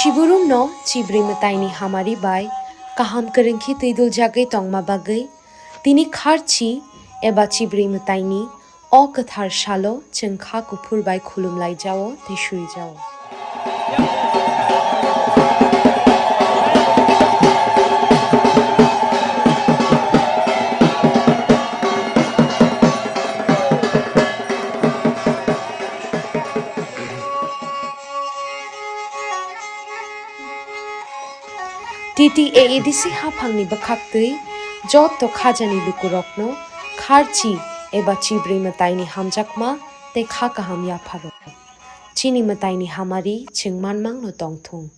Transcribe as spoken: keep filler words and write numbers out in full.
Chiburumno chibrwi mwtaini hamari bai kaham kwrwngkhe twiduljagwi tongma bagwi tini kharchi eba chibrwi mwtaini o kwthar salo chwng kha kuphur bai khulumlaijao tei suijao. T T A A D C haphangni bwkhaktwi joto khajani lukurokno kharchi eba chibrwi mwtaini hamjakma tei kha kaham yapharo. Chini mwtaini hamari chwng manmangno tongthung.